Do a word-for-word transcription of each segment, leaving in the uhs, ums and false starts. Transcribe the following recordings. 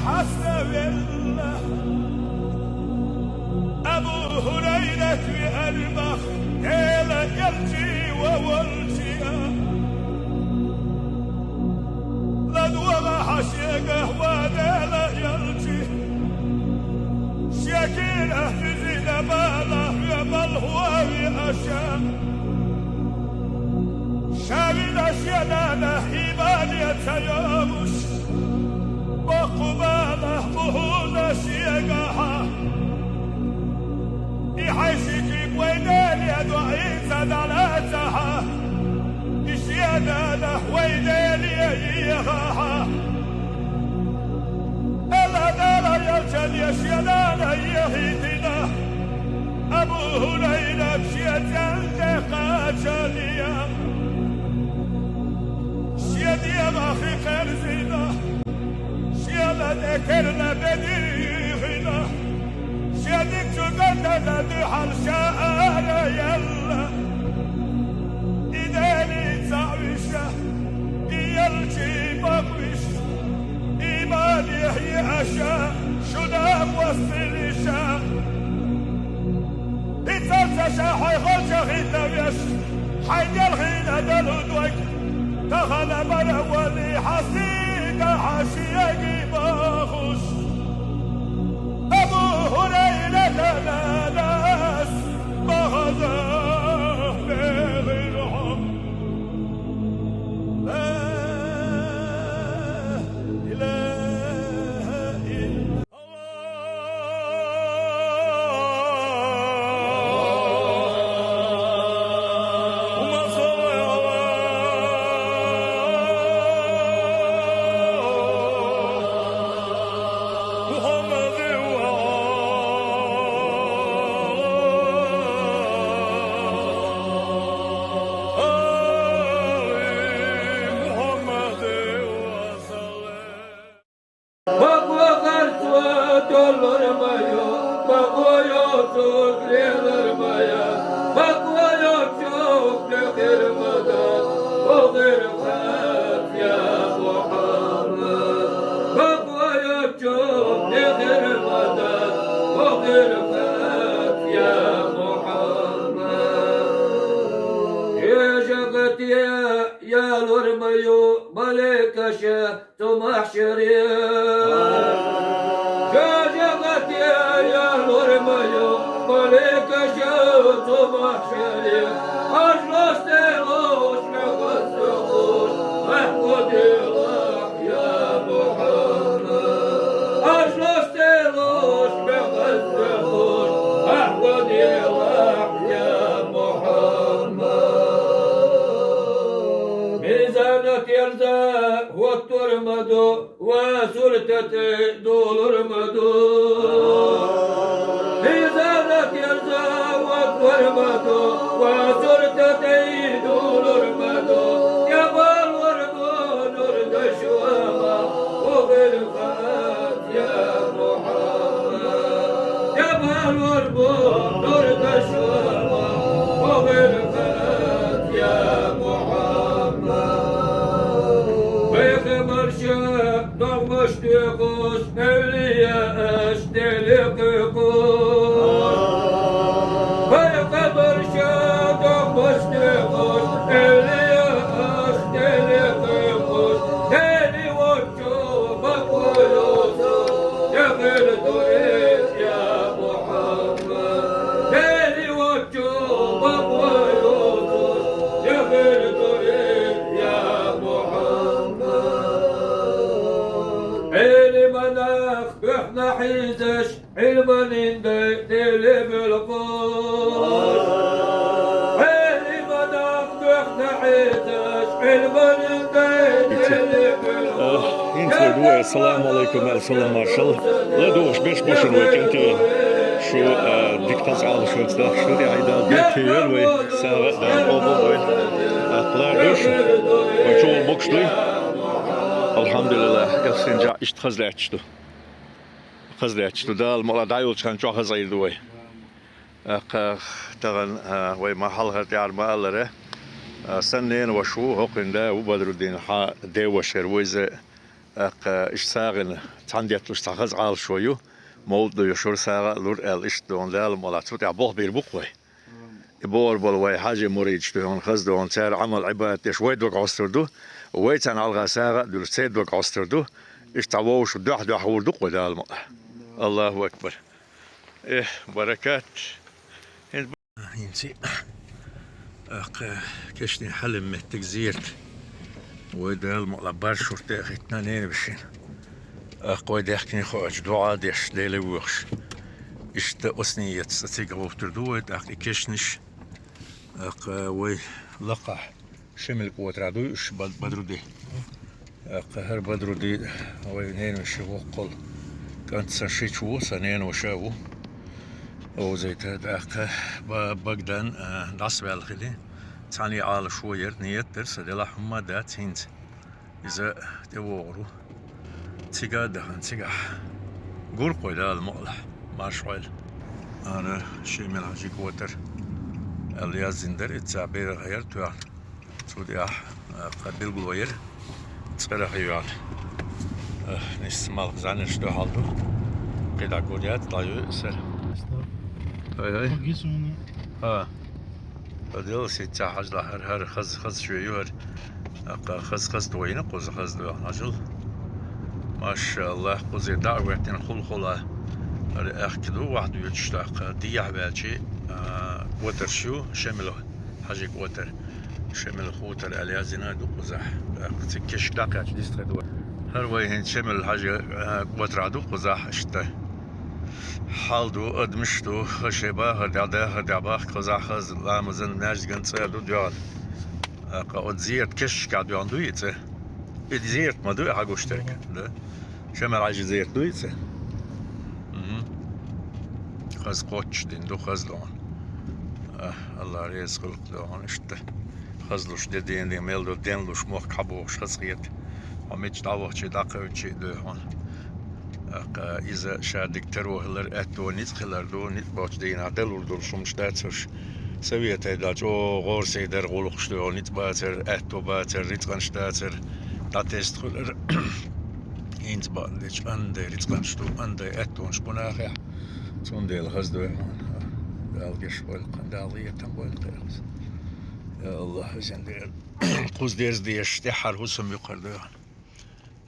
Хьаставелла Абу Хурайрат виармах, Дела элчи ва волча. ЛадувгӀа хьо шегахь, ва Дела элчи, шекира хьуьзина бала хьоьбал хьо виаша. Ша вина шен нана имане ца йогӀуш, боккха бала бу хьуна шегахьа. И хьайшикиг вай Деле доӀийца дӀалацахьа, и шен нана вай Деле ехахьа. Алла Дала ялчане шен нана ехийтина, Абу Хурайрат шен цӀен тӀе кхачале, шен дегӀах хи кхерзина, шен тӀе керла бедихина, шен дин чу гатана дуьхьал ша ара яьлла. И Деле цхьаъ виша, и элчи бакъвиш, имане хьеаша, шуна моссилиша. Пиццалца ша хьай халча хӀинна веш, хьай делхийна далу дог, тахана бара вали хьастийта хьашиеги бахуш. Абу Хурайрата нанас бахаза бегӀирхьу. Ла илаха илла Бакъо харцо толур ма ю, бакъо йоцург лелар ма я, бакъо йоцург лехир ма дац, охир хац, я Мухьаммад. Бакъо йоцург лехир ма дац, охир хац, я Мухьаммад. Кежа гӀатье ялур ма ю малейкаша, цу махьшаре. ЖожагӀате ялур ма ю малейкаша цу махьшаре. Хьажлос телуш мехазза хуш, Махьмуд елахь, я Мухьаммад. Хьажлос телуш мехазза хуш, Махьмуд елахь, я Мухьаммад. Мизана терза хӀоттур ма ду, ва сурта тӀе дулур ма ду. Мизана терза хӀоттур ма ду, ва сурта тӀе дулур ма ду. Я балур бу нур дашвала, охир хац, я Мухьаммад. Я балур бу нур дашвала, охир хац, я Мухьаммад. Пайхамарша догӀмаш доькъуш, эвлияаш Деле кхойкъуш. Пайхамарша догӀмаш доькъуш, эвлияаш Деле кхойкъуш. Дели воччу бакъо йоцуш, я хир дуьйна, я Мухьаммад. Дели воччу бакъо йоцуш, я хир дуьйна, я Мухьаммад. Ӏилманах буьхна хьийзаш, Ӏилманин дай Деле белхуш. Ӏилманах буьхна хьийзаш, Ӏилманин дай Деле белхуш. Ах, хӀинца вай ду вай, ассаламу Ӏалайкум, аьлла салам маршалла. ЛадугӀуш берш бу шуна вай, кӀентий. Шу, а, дика хаза Ӏалашонца даха шу тӀехьа Дала беркате йойла вай, сагӀа а Дала къобал дойла. Атта лар ду шу. Вай чу гӀулакхаш дуй. Алхьамдулиллах, эцсийн жа иштта хаза лаьтташ ду. Хаза лаьтташ ду. Дала мукъ лахь дӀайолча хана чохь хаза Ӏийр ду вай. ТӀаккха тахана, а, вай ма хьалхара тӀаьхьара ма аллара, а, сан ненавоша ву, хӀокхуьнан да ву Бадруддин, хьан девоша яр ву иза, ТӀаккха иштта сагӀина цхьана детталуш цхьа хаза Ӏалашо ю. Мовлид ду йо шура сагӀа а лур аьлла, иштта догӀун Дала мукъалахь, цу тӀехь болх бийр бу-кх вай. И бохур болу вай хьажи муридаш ду хьуна хаза догӀун, цара Ӏамал Ӏибадат деш вай дог Ӏостур ду, вай царна хьалха сагӀа а дуьллуш церан дог Ӏостур ду. Иштта цхьа вовшах дуьхьа-дуьхьа гӀур ду-кх вай Дала мукъалахь. Аллаху акбар. Э, баракат. ХӀинца ТӀаккха кешнийн хьалим меттиг зерат. Вай Дала мукъалахь барх шуьрта а хӀиттина ненавешин. ТӀаккха вай даьхкина хоуьйтуш, доӀа а деш, Деле воьхуш. Иштта оцу нийятца цига гӀовттур ду вай, тӀаккха и кешнаш. ТӀаккха вай лакхахь Шемил-кӀотарахь дуй уьш, Бад-, Бадруди. ТӀаккха хӀара Бадруди вай ненавешин воккхал кӀант, сан шича ву, сан ненаваша а ву. Овзайта, тӀаккха Ба-, Багдан, а, дӀасаваьлла хили. Цхьаьна Ӏалашо яра, нийят дара, сан делахь хӀумма а дац хӀинца. Иза тӀевогӀур ву. Цига а дахана, цигахь. Гур-кх вай Дала мукъалахь, марша Ӏойла. Ара Шемил-Хьаьжин кӀотар аьлла яздина дара, иза цхьа берах яра тоьхна. Цу тӀехь, а, кхин билгало яра, цӀерах йоьхна. А, нисса малх зӀаьнарш дуьхьал ду. КхидӀа гур яц, дӀайой сара. Хай, хай. Хьо гиса вуна. ХӀа. Хьо делла сица хьажал хӀара, хӀара хаза, хаза шоь ю хӀара. ТӀаккха хаза, хаза тохийна кхуза, хаза доьхна хьажал. Машаллахь, кхуза дӀа а веттина хул-хула. ХӀара аьхка ду, вахь доьдуш тӀаккха. Дехьа ваьлча, а, кӀотарш ю, Шемил Хьаьжин кӀотар. Шемил-Хутар аьлла яздина ду кхузахь. ТӀаккха цига кешнаш дӀакхаьчча дистхир ду. ХӀара вай хӀинца Шемил-Хьаьжин, а, кӀотарахь ду кхузахь иштта. Хьал ду, адамаш ду, ха шайн бахар тӀехь, дахар тӀехь бахка кхузахь хаза, ламазан, маьждиган цӀа а ду доьхна. ТӀаккха оцу зерат кешнашкахь доьхна дуй и цӀа? И зерат ма дуй, хьагуш дерг, да? Шемил-Хьаьжин зерат дуй и цӀа? Мгм. Хаза кхоччуш дина ду, хаза догӀун. А, Аллах реза хуьлда догӀун иштта. Хазлуш де ден де мел ду, денлуш мохк хьабохуш хазахета. Хьо мичча дӀавахча, дӀакхевча а дуй хьуна. ТӀаккха иза ша дика таро хилар, аьтто ницкъ хилар ду, ницкъ бохучу дийнахь далур долуш хӀумнаш дацарш. Советай дал чӀогӀа гӀорасей дара гӀуллакхаш ду, ницкъ бацар, аьтто бацар, рицкъанаш дацар, дӀатеста хуьлар. ХӀинца бакъдечу андай рицкъанаш ду, андай аьттонаш бу нахехь. Цундела хаза дуй хьуна. Дала гечдойла кхин, Дала гӀетам бойла кхерахь. Я Аллах, везан Дела. Кхуза дерза дезаш, тӀаьххьара хӀусам ю кхара дуй хьуна.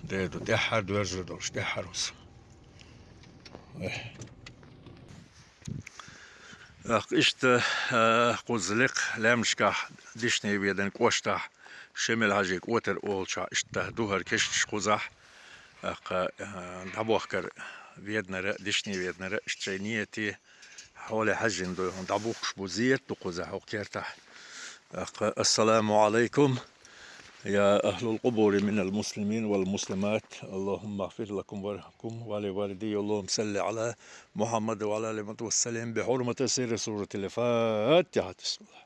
Дера ду, тӀаьххьара доьрзур долуш, тӀаьххьара хӀусам. Эх. ТӀаккха иштта, а, кхуза лекха лаьмнашкахь, Дишни-Веданан кӀоштахь, Шемил-Хьаьжин кӀотар олучохь, иштта ду хӀара кешнаш кхузахь. ТӀаккха, а, дӀабохкар Веданара, Дишни-Веданара, иштта шайн нийяте, хьоле хьаьжжина дуй хьуна, дӀабухкуш бу, зерат ду кхузахь, хӀокху кертахь. ТӀаккха, ассаламу Ӏалайкум. يا أهل القبور من المسلمين والمسلمات، اللهم اغفر لكم وارحمكم ولوالدي، اللهم صل على محمد وعلى آل محمد وسلم بحرمة سر سورة الفاتحة. بسم الله.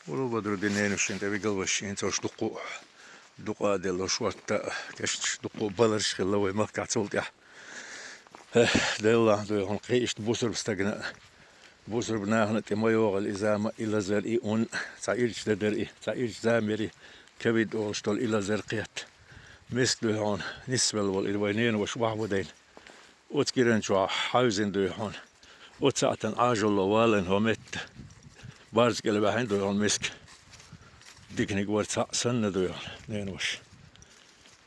Уллу Бадрудин ненашна тӀе вигалвеш, хӀинца уьш дуккха а, дукха а делла шортта кешнаш, дуккха а баларш хилла вай махкахь цул тӀаьхьа. Эх, Деллахь дуй хьуна, кхин иштта бусурба стагана, бусурба нахана тӀе ма йогӀал и зама, и лазар, и ун, цхьа ирча де дара и, цхьа ирча зама яра и, ковид олуш долу и лазар кхетта. Миска дуй хьуна, нисвелла волу и вай ненаваша вахь вадайна. Оцу киран чохь хьаьвзина дуй хьуна. Оцу саьӀатан Ӏажалло валийна хӀо метта. Барз кӀел ваьхьина дуй хьуна миска. Диканиг вара цхьаъ санна дуй хьуна, ненаваша.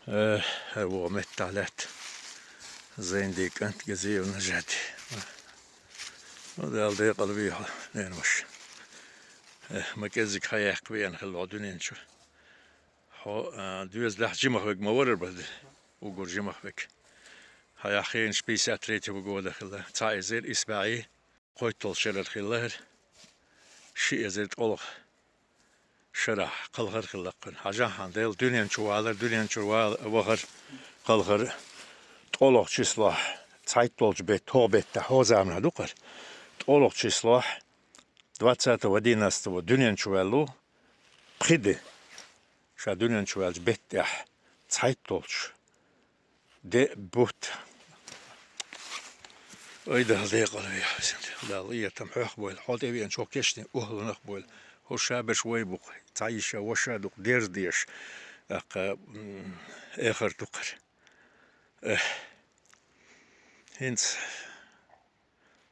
Э, хӀара вогӀу меттахь лаьтта. Зайндин кӀант Газиев Нажади. Ну, Дала декъала вийхьа, ненаваша. Э, ма кӀеззиг хьан яьккха веана хилла хьо дуьнен чу. Хьо, а, доьзалехь жимах вег ма варара баьхна, уггар жимах вег. Хьан яххенаш пятьдесят третьего года хилла, цхьа эзар исс бӀе кхойтталгӀачу шарара хилла хӀара, ши эзар ткъолгӀа шарахь кхалхар хилла кхуьнан. Хьажахь хьан, Дела, дуьнен чу валар, дуьнен чу вала-, вахар, кхалхар, ткъолгӀачу числохь, цхьайтталгӀачу беттан, хӀокху беттан, хӀокху заманахь ду-кх хӀара, ткъолгӀачу числохь, двадцатого одиннадцатого дуьнен чу ваьлла ву, пхи де. Ша дуьнен чу ваьллачу беттехь цхьайтталгӀачу де, бутт. Ой, Дала декъала вехьа, Дала иетам хьох бойла, хьо тӀевеана чӀоагӀа кешне охлунах бойла. ХӀо шаберш вай букъ, цхьа йиша, воша дукъ, дерз деш. ТӀаккха, м, эхар дукхар. Эх. ХӀинца,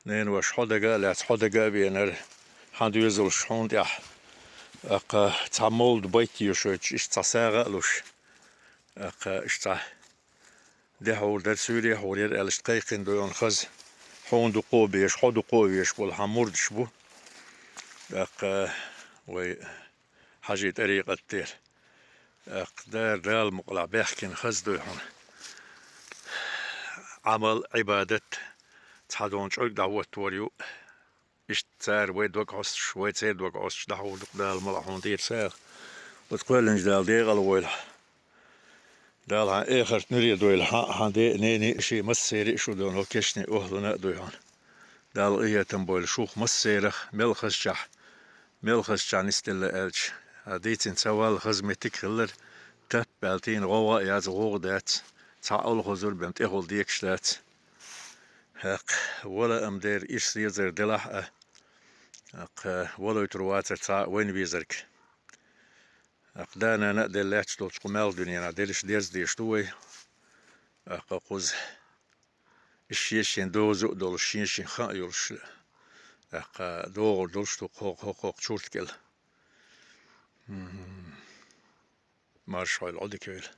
ненаваш, хьо дага а лаьц, хьо дага а венар, хьан доьзалш хьона тӀехь. ТӀаккха цхьа молда байт йошойтуш, иштта цхьа сагӀа а луш. ТӀаккха иштта цхьа дехьур дара, суьйре хьур яра аьлла, иштта кхайкхина дойла хаза. Хьона дукхо а беш, хьо дукхо а веш болу хьан мурдаш бу. ТӀаккха вай Хьажий тӀарикъат тӀера. ТӀаккха дара Дала мукъалахь баьхкина хаза дуй хьуна. Ӏамал, Ӏибадат цхьа дона чӀойг дӀахӀоттавар ю. Иштта цара вай дог хьостуш, вай церан дог хьостуш дӀахьур ду-кх Дала мукъалахь хьуна тӀера сагӀа. Оцу кхоьллинчу Дала декъала войла. Дала хьан эхарт нуьре дойла, хьан, хьан де а, нене а, шен массеран а шу доно кешне охлана а дуй хьуна. Дала къинхетам бойла шух массерах, мел хазчохь, мел хазчохь нисделла аьлча. Хьан дийцина ца валла хаза меттиг а хилар, тап аьлла тийна гӀовгӀа а яц, гӀогӀа дац, цхьа олхазар бен тӀехула декаш дац. ХӀаккха, вала ам дера, иш сезар делахь а, хӀаккха, валуьйтур вацар цхьа а вайна везарг. ТӀаккха да-нана а делла лаьтташ долчу кху мел дуьненахь деллаш дерза дезаш ду вай. ТӀаккха кхуза иштта шен-шен доза а долуш, шен-шен хан а йолуш, тӀаккха догӀур долуш ду кхо-, кхо-, кхокху чурт кӀел. Марша хьойла, Ӏодика йойла.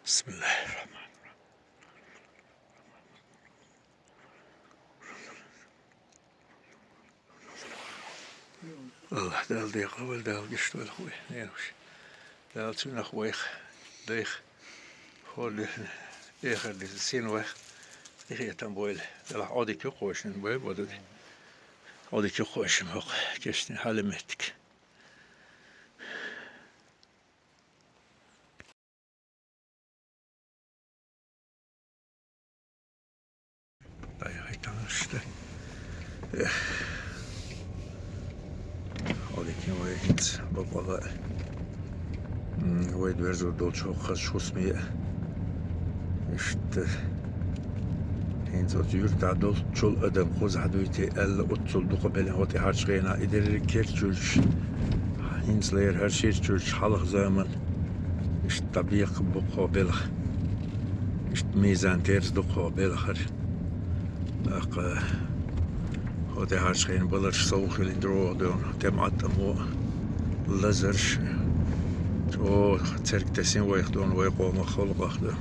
بسم الله الرحمن الرحيم. АллахӀ Дала декъала войла, Дала гечдойла вай, ненаш. Дала цуьнах вайх, дайх, хӀора дехна, эхар деза син вайх, къинхетам бойла. Делахь Ӏодика юкъ вайшин, бой боду де. Ӏодика юкъ вайшин хӀокху кешнийн хьала меттиг. ДӀаяхьийтина иштта. Эх. Хьо дикин вай хӀинца бакъала, м, вай доьрзур долчу хӀокху хазачу хӀусаме а. Иштта. ХӀинца оцу юьртахь долччул адам кхузахь дуй те аьлла, оццул дукха белина хӀо тӀаьхьарчу хенахь и дерриг керчуьрчаш, хӀинца лера хӀара ширчуьрчаш хьалха заман. Иштта дӀабеккха бу кхо белха. Иштта мизан терза ду кхо белхара. ТӀаккха хӀо тӀаьхьарчу хенахь баларш сов хилина догӀу дуьйна, тӀемӀаттамо, лазарш. ЧӀогӀа церг тесна вайх дуьйна, вай къомах халкъах ду.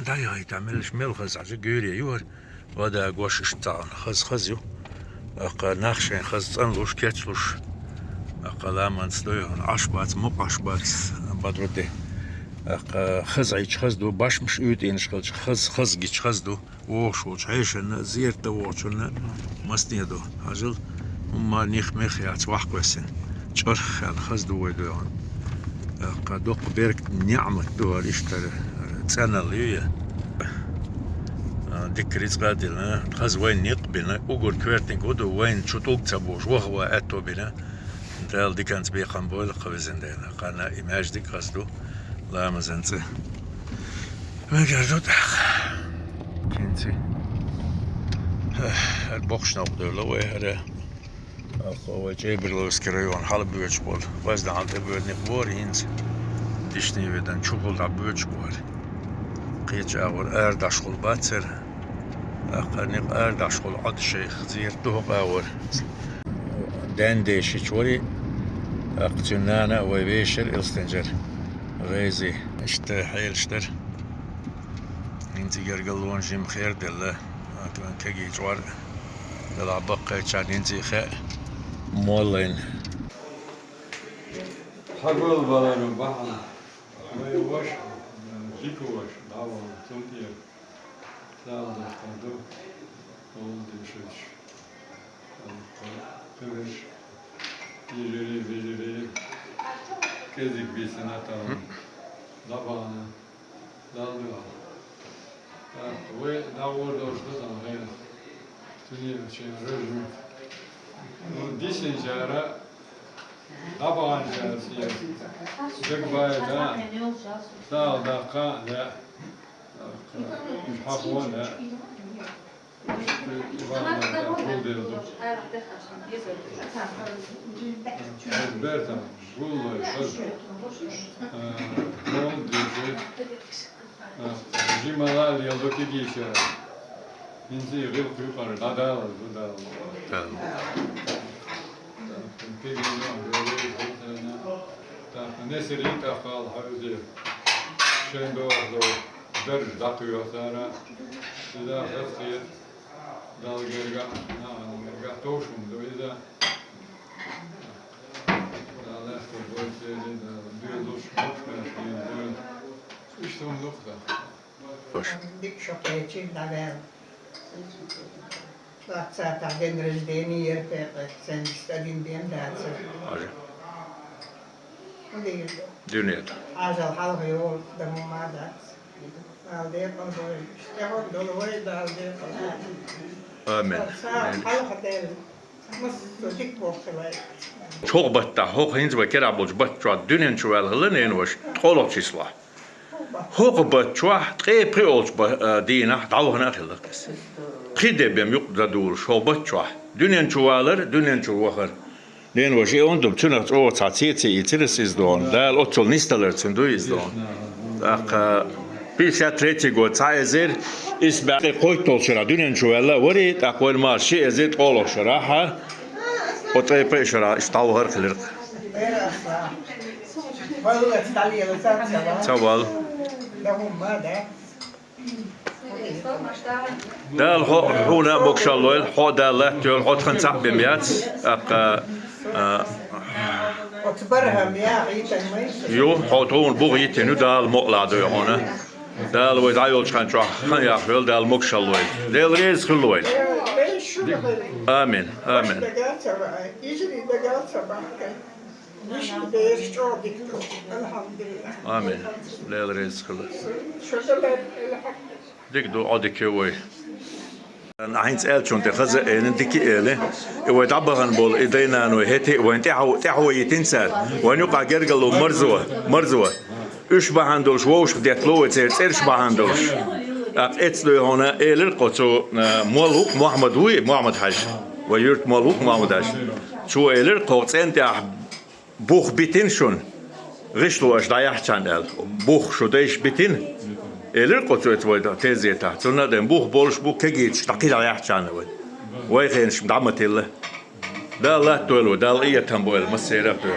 ДӀаяхьийта меллаша мел хаза хьажа, гуьйре ю хӀара, вада гош иштта цхьаъна хаза-хаза ю. ТӀаккха нах шайн хаза цӀанлуш, кечлуш, тӀаккха ламанца дойхьуна Ӏаш бац, мукъа Ӏаш бац, бадро де. ТӀаккха хаза Ӏийча хаза ду, башмаш уьйтӀенаш хилча хаза, хаза гича хаза ду. ВогӀуш волчу хьешанна а, зерат дан вогӀучунна а масне ду. Хьажал, хӀумма них-мех яц вахкхоьссина. ЧӀарх аьлла хаза ду вай дуьйхьун. ТӀаккха доккха беркат, неӀмат ду хӀара иштта, хӀара цӀеналла ю я. А, дика рицкъа а дина, хаза вайна некъ а бина, уггар коьртаниг хӀун ду, вайна чу тӀулг ца бохуш, ваха ван аьтто бина. Дала диканца бекхам бойла кху везан Дела. Кхана и маьждиг хаза ду, ламазан цӀе. Мегар ду тӀаккха. Кинци. ХӀара боккхачу новкъа девлла вай хӀара. Ахо вай Чеберловский район хьала боьдуш болу. Ваздахьал тӀе боьду некъ бора хӀинца. Дишни ведан чухула дӀабоьдуш бора. Кхечу агӀор арадашхула бацара. ТӀаккха некъ арадашхула Ӏодда шайх зерат ду хӀокху агӀор. Даьна деша чу вари, тӀаккха цуьнан нана а вай вешар Элстинджара. ГӀайзи. Иштта хьелаш дара. ХӀинца гергарлонаш жима хер делла, кегий чкъор делахь баккхийчарна хӀинца а хаьа моллайна. Хьагол балар бахьана. Вай ваша, дика ваша, дӀавала, цунтӀера. Сагӏа дахкар ду, гӀолла дешаш. Кхевеш, йижарий, вижарий, кӀезиг бийсина тахана. ДӀабахана, Далла дуьхьа. Вай дӀагӀор долуш ду сан хенахь. Цуьнан шен режим. Ну, дисинчара, дӀабаханчара цӀера. Дагбай, да. Сагӏа дахка, да. Хьахо, да. Иван, да, гулделла ду. Бертан, гуллой, хаза. Э, гулдеши. Жимала лело кегийчара. ХӀинца и гӀилкх юкъара дӀадала, дӀадала. Кегийна, тӀаккха несарий тӀаккха ала хьуьзир. Шен дохло дарж дӀакхоьху цара. Иза хазахета Далла герга, нахана герга товш хӀума ду иза. Далла лаьцна бойцерий, Далла доьзалш, мушкаш, доьзал. Иштта хӀума ду-кх тӀаккха. Дика шо кхечира дӀаваьлла. Двадцатого день рождения яра пекъа, семьдесят один ден дацара. Хьажа. Хьо дийр ду. Дуьне ду. Хьажал хьалха йолу дан хӀума дац. Дала декъал дойла. Иштта хӀума долу вай Дала декъал дойла. Амин. Ца хьалха делла. Массо дика боху хилла. ХӀокху баттахь, хӀокху хӀинца вай керахь болчу батта чохь дуьнен чу ваьлла хилла ненаваша, ткъолгӀачу числохь. ХӀокху батта чохь ткъе пхиъолчу ба-, а, дийнахь дӀавахана а хилла иза. Кхин де бен юкъа дан долуш, хӀокху батта чохь. Дуьнен чу валар, дуьнен чу вахар. Ненаваша и онда, цуьнах чӀогӀа цхьа цеций йицира иза дона. Дала оццул нисдалар цуьнан ду иза дона. ТӀаккха пятьдесят третий год, цхьа эзар исс бӀе кхойтталгӀачу шарахь дуьнен чу ваьлла а вари, тӀаккха вайна ма ши эзар ткъолгӀачу шарахь, оцу ткъе пхи шарахь иштта дӀавахар хилира. Ца вал. Дала хьо, хьуна а могушалла лойла, хьо а Дала латта йойла, хьо тхан цхьаъ бен яц, тӀаккха, а, оцу бархӀам яа йитина ма йиша. Ю, хьо тхуна бух йитина ю, Дала мукъалахь дойла хьуна. Дала вай дӀайолчу хан чохь хан яккха йойла, Дала могушалла лойла. Дела реза хуьлда вайна. Амин, амин. Амин. Дела реза хуьлда. Дика ду, Ӏодика вай. ХӀинца аьллачунна тӀе хаза а элина, дика а эли. И вай дӀабахана болу, и дай-наной хӀетте а вайна тӀаьхьо, тӀаьхьо йитина цара. Вайна юкъахь гергарло марзо, марзо. Уьш бахьана долуш вовшах деттало вай церан цӀераш бахьана долуш. ТӀаккха эцна дуй хьуна элира-кх оцу, а, молла ву-кх Мухьаммад вуй, Мухьаммад-хьаьжа. Вай юьртан молла ву-кх Мухьаммад-хьаьжа. Цо элира-кх оцу цӀенна тӀехь бух битина шуна, гӀишло аша дӀаяхьчарна аьлла. Бух шу дайша битина, элира-кх оцу оцу вай тезетахь. Цунна а дан бух болуш бу кегийчаш дӀа кхин дӀаяхьчарна вай. Вай хенаш дӀа ма тилла. Дала латта дойла вай, Дала къинхетам бойла массеран а тӀе.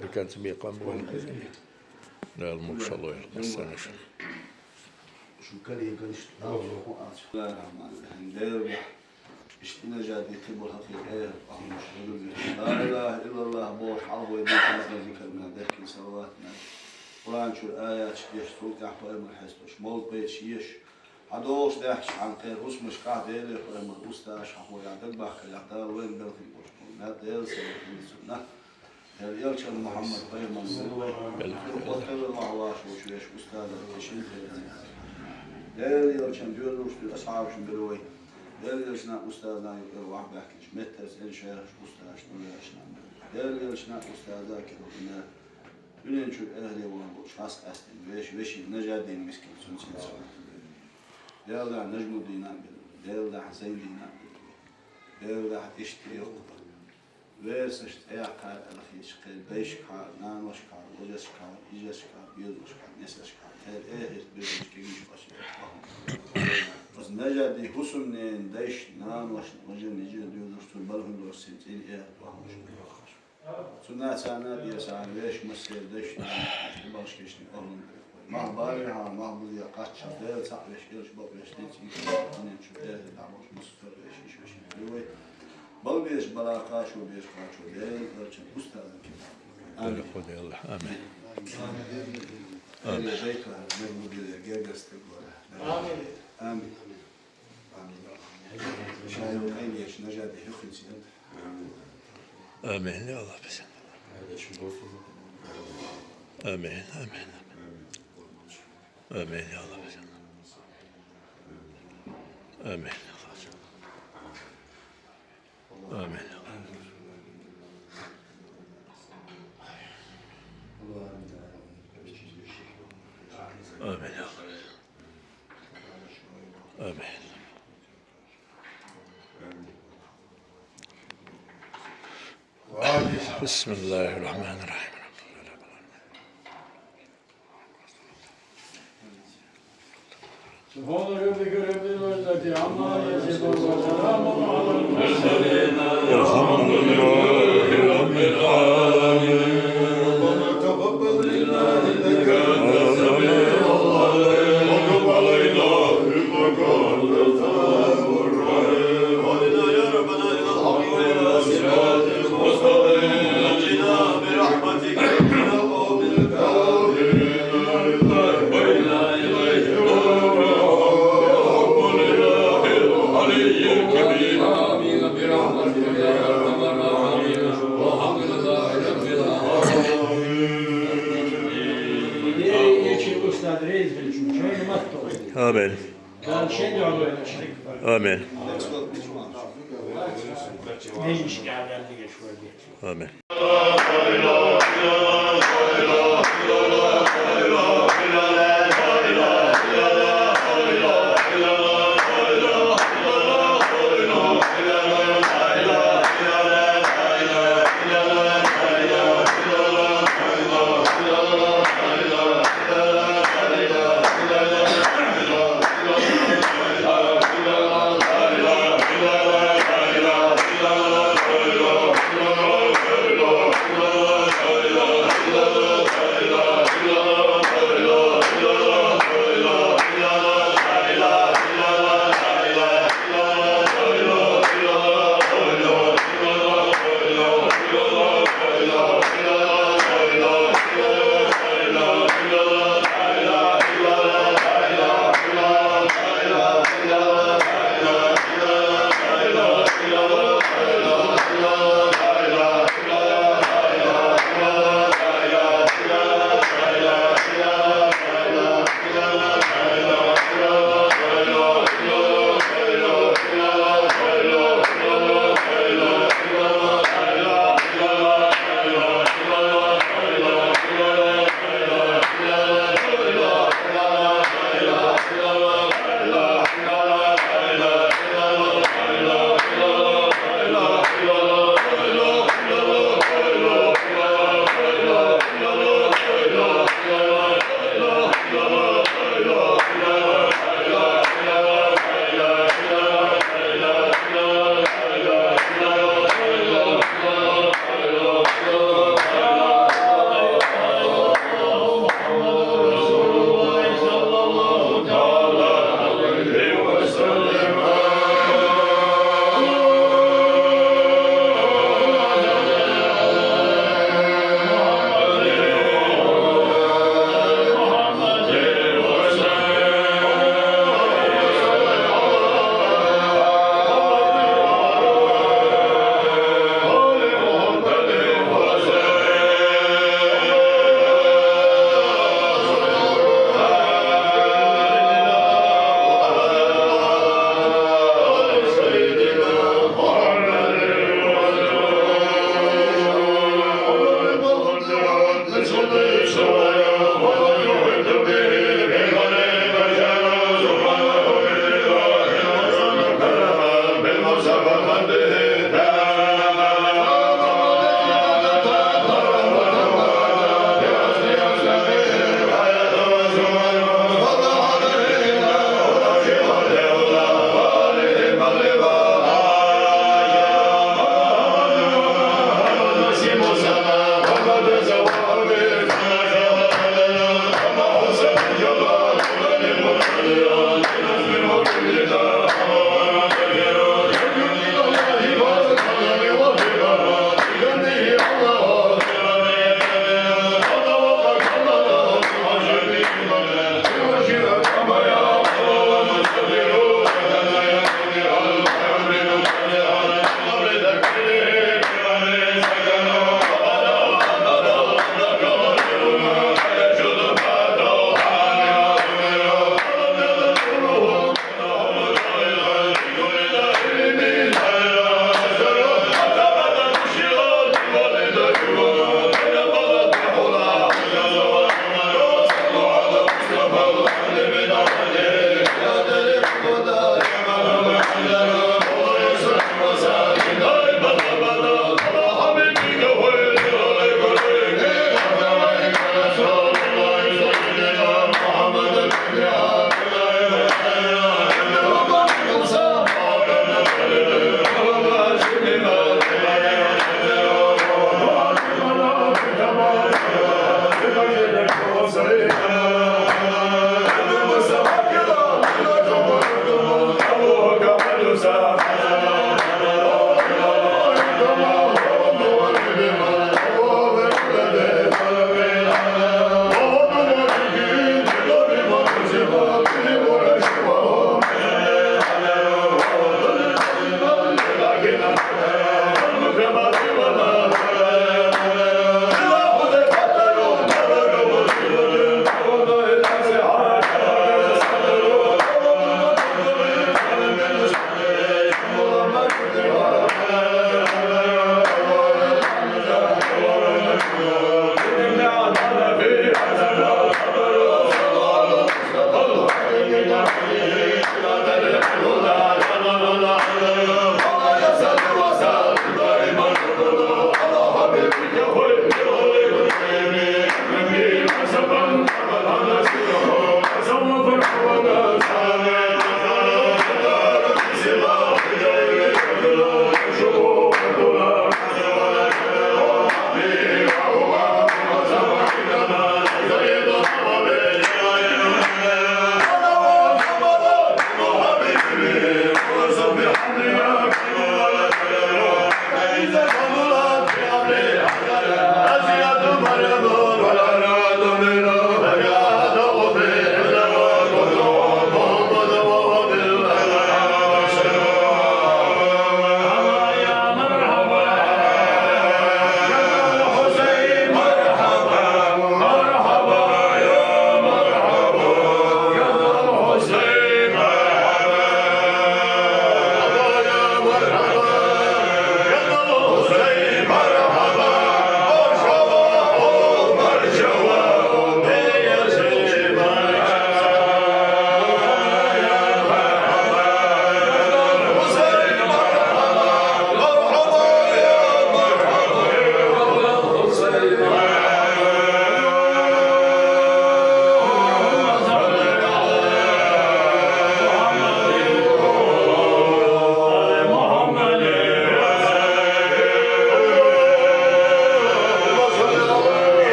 Деканца бекхам бу. Дала мукъ шалой, хасана шу. Шу кале галиш. Бисмиллахир-рахманир-рахим. Дела, иштта нажат дитте бол хьакъикъе, ахмаш, ла илаха иллаллах бохуш, хьалхой дитте зикр мел, дехкин салават мел. Къуръан чуьра аяташ деш, цул тӀаьхьа пайхамар хьесташ, молла пайда еш. Хьан долуш даьхкаш хьан кхеран хӀусамаш къахь Деле, пайхамар, устазаш хьан хӀоя дагбахкалехь, Дала вайна белхийна болуш болу нах Делан сабаблахь цунна. Дела, элчан Мухьаммад пайхамар бира вай. Белхийна. Оттавелла вахьа ваша волчу вешан устазан тешин хезна. Дела, элчан доьзалш дуьйна асхьабашна бира вай. Дела, элчана устазна юкъара вахьа баьхкинчу меттарца эн шайхаш устазаш дуьйна вешна бира. Дела, элчана устаза кхин дуьнен чуьра эхарте ван болчу хас къаьстина вешан, вешин Нажадин мискин цунна синца. Делан Нажмуддина а бира вай, Делан Зайдина а бира вай, Делан иштта йоккха. Версаш цӀе кхара аьлхийча кхел дайшкахьара, наношкахьара, вежашкахьара, йижашкахьара, безамашкахьара, несашкахьара, кхел эхирт безамаш кегийчу башха. Оцу Нажадин хӀусамненан дайшна, наношна, важарна, йижарна доьзалш цунна балхана долуш синца цӀийна эхарт вахмаш. Цунна царна а деза вешан массеран дайшна, наношна, тӀебахкийтинчу ахӀлун. Мах барехьа, мах бузехьа кхаччалц Дела цхьаъ веш, элча бакъвеш, дийца йиш йолуш, дуьнен чуьра эхарте дӀабахча массо а вешан, йиш вешин бира вай. Балбезаш бала, кхачо безаш кхачо, Дела, элчан устазан кеман. Амин. Амин. Амин. Амин. Амин. Шайна къайнеш Нажади хӀуьххинца ян. Амин, я Аллах, бисмилла. Амин, амин, амин. Амин, я Аллах, бисмилла. Амин, я Аллах. Амин, я Аллах. Амин, я Аллах. Амин. بسم الله الرحمن الرحيم. سبحان ربك رب العزة عما يصفون وسلام على المرسلين والحمد لله رب العالمين. ربنا تقبل منا إنك أنت السميع العليم وتب علينا إنك أنت التواب الرحيم. واهدنا يا ربنا إلى الحق وإلى صراط المستقيم. نجنا برحمتك من القوم الكافرين. وإنا إليه راجعون. بحق الإله العلي الكبير. آمين برحمتك يا أرحم الراحمين. والحمد لله رب العالمين. آمين. آمين. آمين.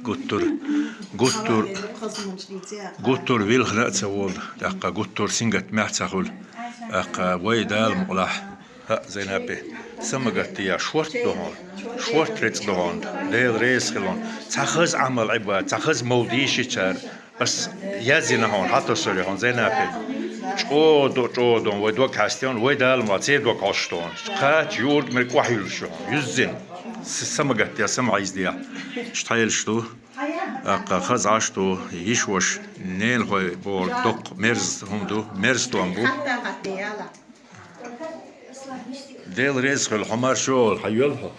Гуттар, гуттар, гуттар вилхина а ца волу, тӀаккха гуттар сингаттамехь а ца хуьлу. ТӀаккха вай Дала мукъалахь, хӀаъ, Зайнапе, самагатде шорта ду хьуна, шорта рицкъ ду хьуна, Дела реза хила хьуна. Цхьа хаза Ӏамал Ӏибба, цхьа хаза мовлид йийшичара. Ас яздина хьуна, хьан тосур ю хьуна, Зайнапе. ЧӀогӀа ду, чӀогӀа ду, вай дог хьаьстина, вай Дала ма церан дог хьош ду хьуна. Кхача юург мера кӀохь юьллуш ю хьуна. Юьззина. С-, самагатде, самахьийзде. Иштта хьелаш ду. ТӀаккха хаза Ӏаш ду, йиш ваша, ненахой боху доккха мерза хӀума ду, мерза тӀом бу. Дела реза хуьлда, хьо марша вогӀийла, хьан йоьлху?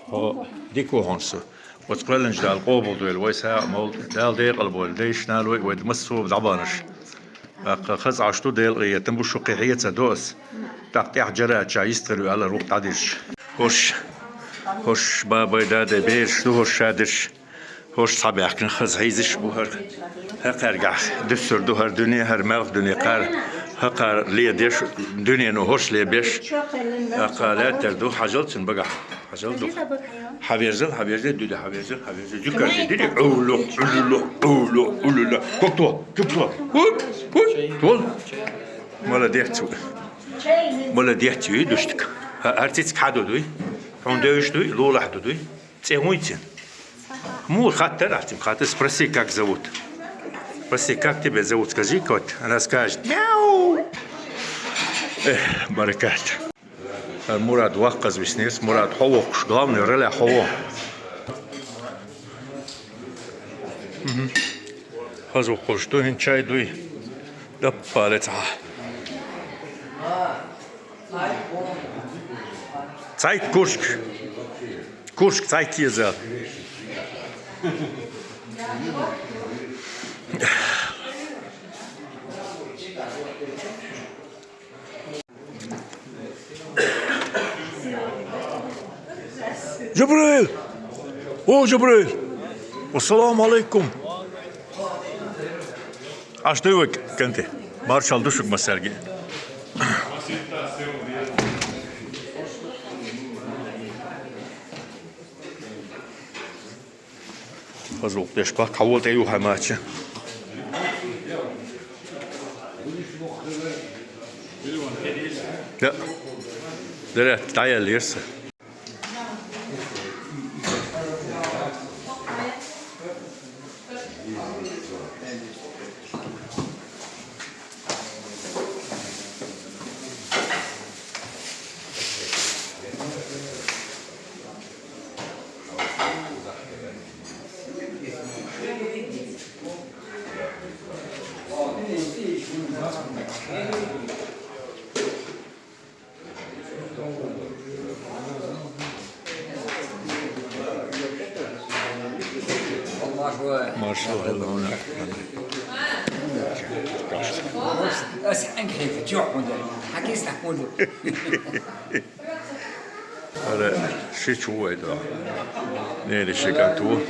Хьо дика ву хьуна со. Оцу кхоьллинчу Дала къобалдойла вай сагӀа а мовлид, Дала декъал бойла, дайша, нанойша а, вай массо а дӀабаханарш. ТӀаккха хаза Ӏаш ду, Делан къинхетам бу, шу кхин хьеца а до ас. ТӀаккха тӀаьхьа жарача йистхир ю аьлла, рукъ дӀадирзича. ХӀорш, хӀорш бабай, дадай бераш ду хӀорш шадерш. ХӀорш цхьабаьхкина хаза хьийзаш бу хӀара. ХӀокхаьргахь дуьсур ду хӀара дуьне, хӀара маьлхан дуьне кхара, хӀокхара ледеш, дуьнено хӀорш лебеш. ТӀаккха лаьттара ду, хьажал цуьнан багахь. Хьажал ду. Хьаверзал, хьаверзал, дуьда, хьаверзал, хьаверзал. Зуькар де, диди, улу, улу, улу, улу. Кук то, кук то. Ху, ху, тол. Молодец. Молодец, ю, душтик. Ха, артистка хьан ду дуй? Хьуна девзаш дуй? Лулахь ду дуй? ЦӀе хӀун ю цуьнан? Муха хаттар ахь цуьнга хаттар? Спроси, как зовут. Спроси, как тебя зовут, скажи, кот. Она скажет: «Мяу». Эх, баракат. Мурад ваккхаза виснес, Мурад хьо воккхуш, главное, роль хьо во. Мгм. Хаза воккхуш ду, хӀинца чай дуй. Даппале цхьа. Цхьайтта куршк. Куршк цхьайтта еза. Жабраил! О, Жабраил! Ассаламу алейкум! Аш дуй вай, кӀанте? Маршалла ду шуьга массаьрга. Хаза вукху деш баккха хьан волу тӀе юхьа мача. Да. Дара, дӀаяллера сан. Маршалла. Ас хьанга хета, чохь хӀун дара? Хьан киса дӀа хӀун ду? Ара, ши чу ву вай до. Нели ши кӀант ву.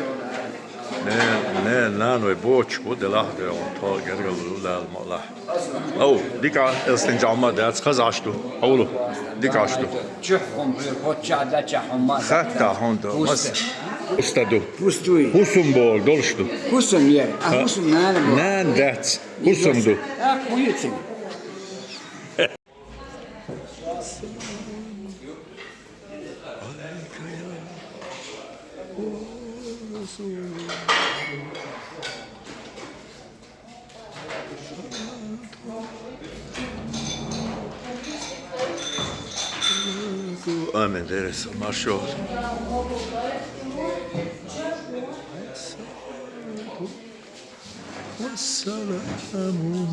Не, не, наной бочу ву, делахь де он то гергал ву, лал молахь. Ау, дика, элстин жамма дац, хазаш ду. Аулу, дика аш ду. Чух хум, хот чада ча хум ма. Хатта хун ду. Пуста. Мас. Пуста ду. Пустуй. Хусум бол, долш ду. Хусум ер, а хусум нана бол. Нан дац. Хусум ду. А, хуюцин. Амин, дерес, машо. Вассаламу.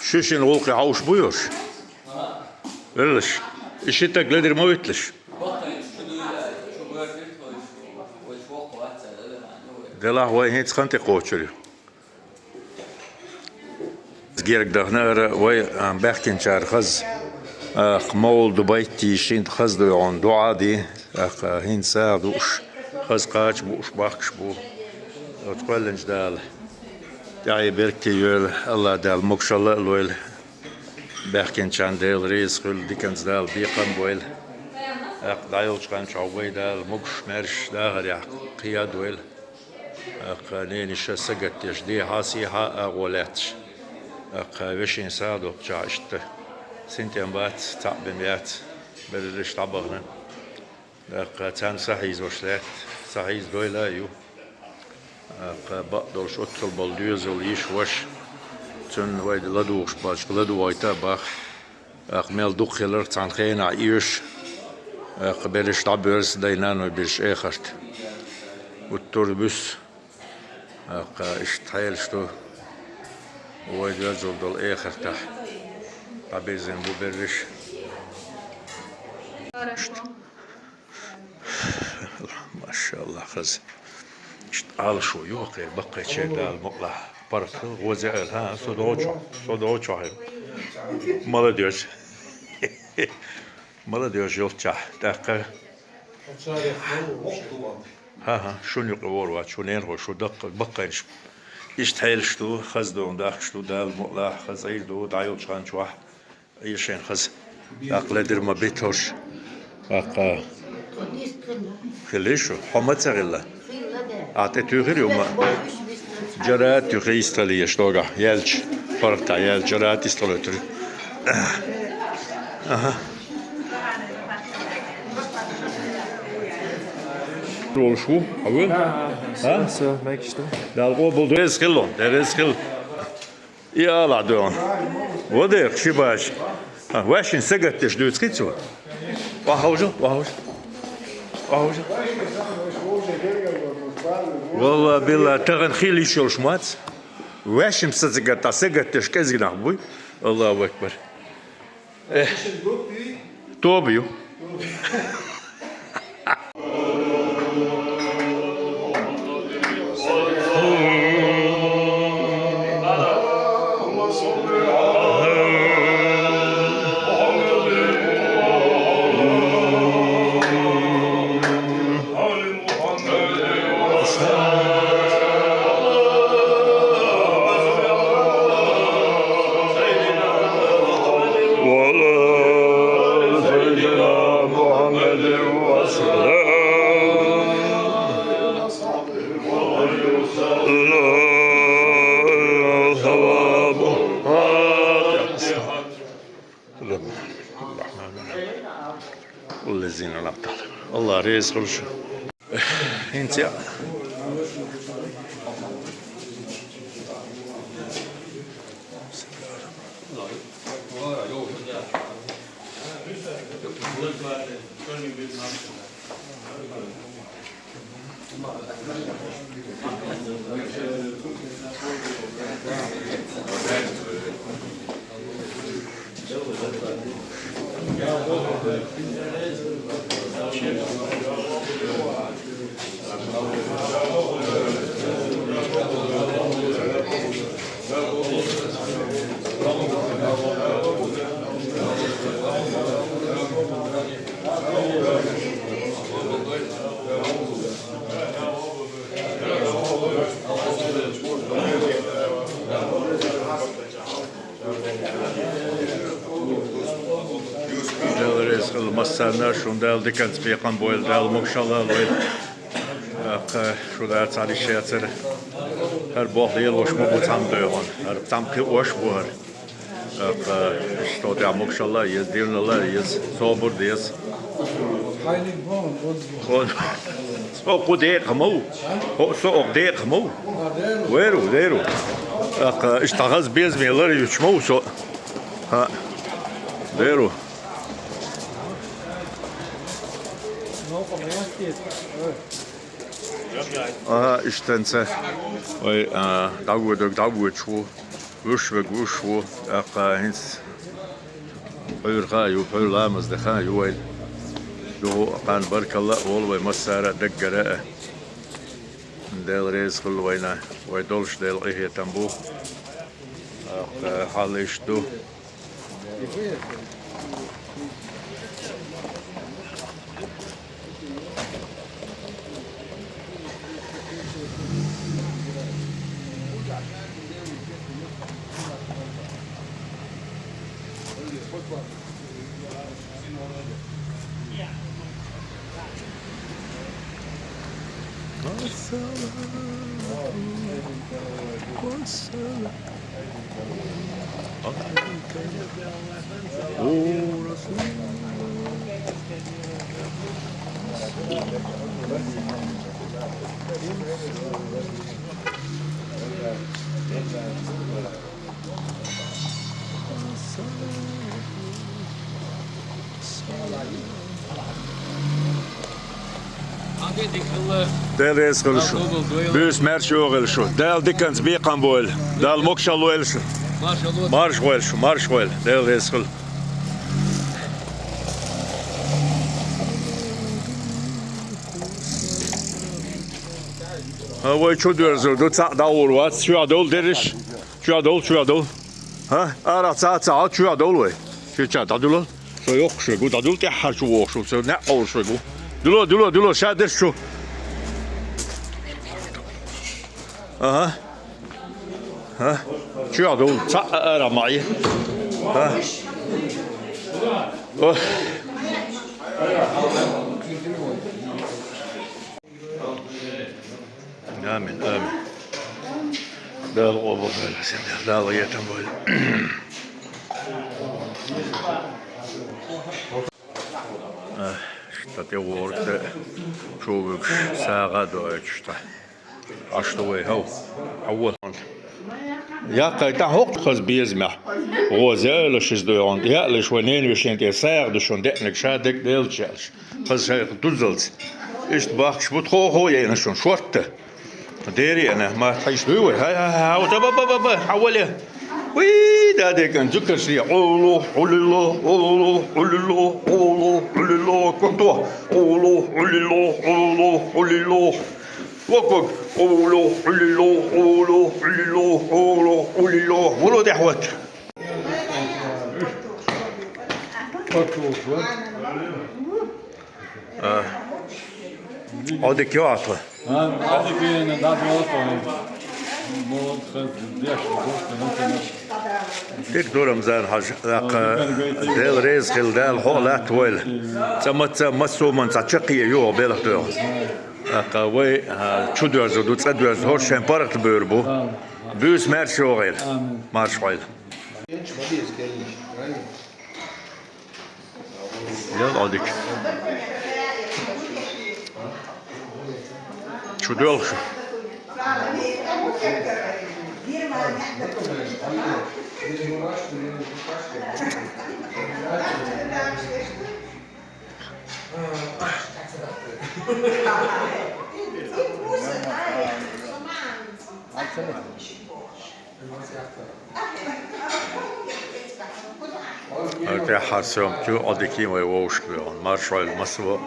Шу шина гӀуллакхе хьовш буй уьш? Веллаш, и ши таг ледир ма витлаш. Делахь вай хӀинца хан тӀе кхочур ю. Герга дахана ара вай, а, баьхкинчара хаза. Ах, мовлад байтта шин хаза дойгӀун дуӀа де. Ах, хӀинца сагӀа дууш, хаза кхача бууш бахкаш бу. Оцу кхоьллинчу Дала тӀаьхье беркате йойла, АллахӀ Дала могушалла а лойла. Баьхкинчарна Дела реза хуьлда, диканца Дала бекхам а бойла. Ах, дӀайолчу хан чохь вай Дала могуш-маьрша дахарехь кхиадойла. Аккха, ненаш сагатдеш, дехьа-сехьа а агӀо лаьтташ. Аккха, вешин сагӀа доккхучохь иштта синтем бац, цхьаъ бен яц, берриш дӀабахана. Аккха, царна сахьийзош лаьтта, сахьийзадойла а ю. Аккха, бакъдолуш оццул болу доьзал йиш ваша, цунна вай ладугӀуш болчу ладугӀийта а боху. Аккха мел дукха хиларх цхьана хенахь оьшу, аккха берриш дӀабоьрзу дай-наной бирш эхарта. Уттур буьсу, аккха иштта хьелаш ду, вай доьзал долу эхартахь дӀабирзина бу берриш. Машалла, хаза. Иштта Ӏалашо ю, кхин баккхийчеран Дала мукъалахь паргӀат хила, гӀоза а, хӀа, со догӀучохь, со догӀучохь. Молодёжь. Молодёжь йолччохь. ТӀаккха. ХӀа-хӀа, шуна юкъа вор вац, шу ненахой, шу даккха-, баккхийнаш. Иштта хьелаш ду, хаза догӀун дахкаш ду, Дала мукъалахь, хаза Ӏийр ду, дӀайолчу хан чохь. Ишен хаза. ТӀаккха ледира ма биталш. ТӀаккха хилла шу? Хьо ма ца хилла? Ахьа тӀе туьйхира ю ма? Джарат юьхе йистхила еш догахь. Яьлча. ПаргӀатахь яьлча, Джарат йистхилийтира. Аха. Волуш ву? Хьо ву? А? Со, со, мегаш ду. Дала къобал дойла. Дерриг хилла, дерриг хилла. И ала дуьйхьа. Во дерг ши баш. А, ваьшшина сагатдеш дуьйцу кхин цо. Охьа хьовжал, охьа хьовжал. Охьа хьовжал. Валла, билла, тахана хила йиш йолуш мац. Ваьшшина сагатдеш, сагатдеш кӀезиг нах буй. Аллаху акбар. Эх. Тоба ю. وعلى آل سيدنا محمد وسلم. لا ثواب. الذين لم تغلب. الله رزق الش-. انت يا. Дела реза хуьлда массарна, шуна Дала диканца бекхам бойла, Дала могушалла лойла. ТӀаккха шу дацахь, йиш яцара. ХӀара болх лелош ма бу цхьамма дойгӀун. ХӀара цхьамма кхиош бу хӀара. ТӀаккха иштта тӀехь могушалла а еза, дилла а еза, собар деза. Со кху декъа ма ву. Хо, со окху декъа ма ву. Вайру, вайру. ТӀаккха иштта хаза безаме лар юьтуш ма ву со. ХӀаъ. Вайру. Ага, иштанца. Вай, а, дӀавоьдург дӀавоьдуш ву, вуьш верг вуьш ву, тӀаккха хӀинца хьуьйра хан ю, хьуьйра ламаз де хан ю вайн. Юха а кхана баркалла а волу вай массара а, даггара а. Дела реза хуьлда вайна, вай долуш Дела къинхетам бу. ТӀаккха хьал иштта ду. Дела реза хуьлда шуна. Буьйса маьрша йогӀийла шу. Дала диканца бекхам бойла. Дала могашалла лойла шу. Марша войла шу, марша войла. Дела реза хуьлда. Хьан, вай чу доьрзур ду, цхьаъ дӀагӀур вац, чоьхьа довла, дерриш. Чоьхьа довла, чоьхьа довла. Хьан? Арахь цхьа а ца хьал, чоьхьа довла вай. Ши ча дӀадуьлал. Со йоккхуш вай гу, дӀадуьлал тӀаьххьара чу вогӀуш ву, со наьӀ къовлуш вай гу. Дуьлал, дуьлал, дуьлал, ша дерриш чу. Аха. Хьан? Чоьхьа довла, цхьаъ а арахь ма Ӏе. Хьан? О. Амин, амин. Дала къобал дойла, Дала гӀетам бойла. Э, шта тӀе ворта, чу вуьгуш, сагӀа а доуьйтуш тӀе. Аш ду вай, хьов. Хьавва. Яккхай тӀе хӀокху хаза безамехь. ГӀоза яла шиза дойгӀун. Яалаш вай ненан вешин тӀе сагӀа ду шуна деанарг ша дерг делча яалаш. Хаза шайх дузалц. Иштта бахкаш бу тхо хӀо яйна шуна шортта. Дери ана, ма тхьайш дуй вай. Хьай, хьай, хьай, хьай, та ба, ба, ба, ба, хьавале. Уй, да декан, зукарш ле. Олу, олило, олу, олило, олу, олило, конто. Олу, олило, олу, олило. Вокуг. Олу, олило, олу, олило, олу, олило. Воло дехват. А. Одик йоатва. А, одик йоатва. Дик ду, Рамзан-хьажа, даккха, Дела реза хила, Дала хьо а латтавойла. Цкъа маца, массо а ман цхьа чаккхе йогӀу белха доьгӀу. Даккха вай, а, чу доьрзур ду, цкъа доьрзу, хӀорш шайн паргӀат бевр бу. Буьйса маьрша йогӀийла. Марша хьойла. Ял Ӏодика. Чу доьлхуш. Ар тӀехь хьарсам ту Ӏодикий вай вовшахбоьхун. Марша хьойла, массо а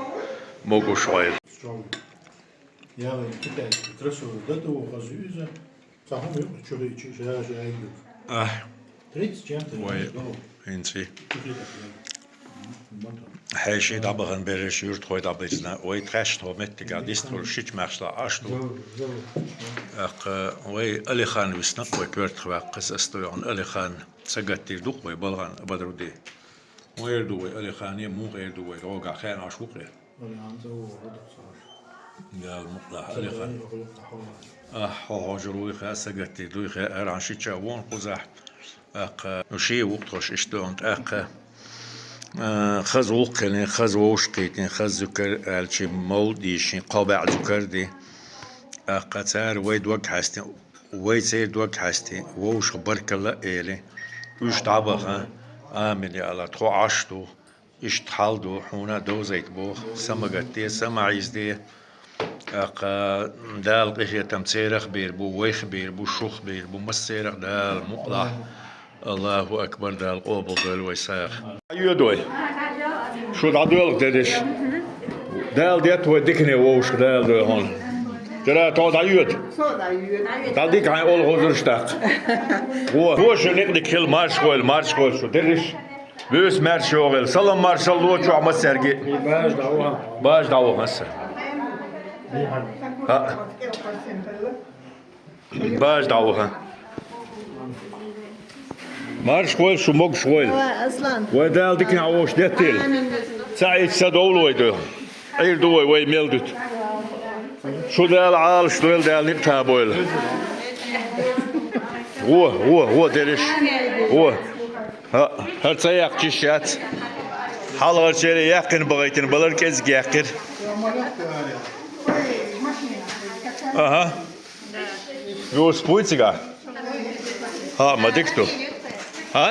могуш хьойла. Яла китайский кроссовок да, то хазуьйза. Цхьа хӀума юкъа чу хиъча, ша, ша айгу. Ахь. Тридцать чем-то. Вай, доллар. ХӀинций. Мотор. Хьеший дӀабахана берриш юьртахой дӀабирзина. Вай тхаьш тхо меттигахь дистхуьлуш шича маьхча Ӏаш ду. Зо, зо. ТӀаккха вай Алихан висна, вай коьртах ваьккхаза ас ду йоӀан Алихан. Сагатдийр ду-кх вай балгӀан Бадруди. Вай эр ду вай Алихане, муха эр ду вай, рогахь хаьна Ӏаш ву-кх. Дала мукъалахь, Алихан. Ахь, хьо хьожур вуй хаьа, сагатдийр дуй хаьа, хӀара хьан шича вон кхузахь. ТӀаккха, ну, ший вукху тхош иштта доьгӀна тӀаккха. А, хаза гӀуллакх хилин, хаза вовшахкхийтин, хаза зуькар аьлчи, мовлад дийшин, кхо бӀе зуькар ди. ТӀаккха цара вай дог хьаьстин, вай церан дог хьаьстин, вовшах баркалла а эли. Уьш дӀабаха. Амин, я АллахӀ, тхо Ӏаш ду. Иштта хьал ду, хьуна а довзийта боху, са ма гатде, са ма Ӏийзаде. ТӀаккха Дала къинхетам церах а бийр бу, вайх а бийр бу, шух а бийр бу, массерах а Дала мукъалахь. Аллаху акбар, Дала къобалдойла вай сагӀа. Йоьду вай. Шу дӀадоьлху, дедиш. Дала детта вай дикане вовшах, Дала дой хьуна. Жара тхо дӀайоьду. ДӀадика хьайн олхазарш даккха. Во, во шу некъ дика хила, марша хойла, марша хойла шу, дерриш. Вуьйса маьрша йогӀийла. Салам-маршалла ло чохь массаьрга. Бажа дӀавахана. Бажа дӀавахана аса. ХӀаъ. Бажа дӀавахана. Марша войла шу, могуш войла. Ой, Аслан. Вай Дала диканехь вовшах деттийла. Амин. Цхьа а итт са довла вай ду. Ӏийр ду вай, вай мел дуьту. Шу Дала Ӏалаш дойла, Дала некъ табойла. Во, во, во, дерриш. Во. ХӀаъ, хӀара ца яьккхича йиш яц. Хьалхарчеран яьккхина бахийтина балар кӀезиг яьккхира. Аха. Юрс буй цигахь? ХӀаъ, ма дика ду. ХӀа?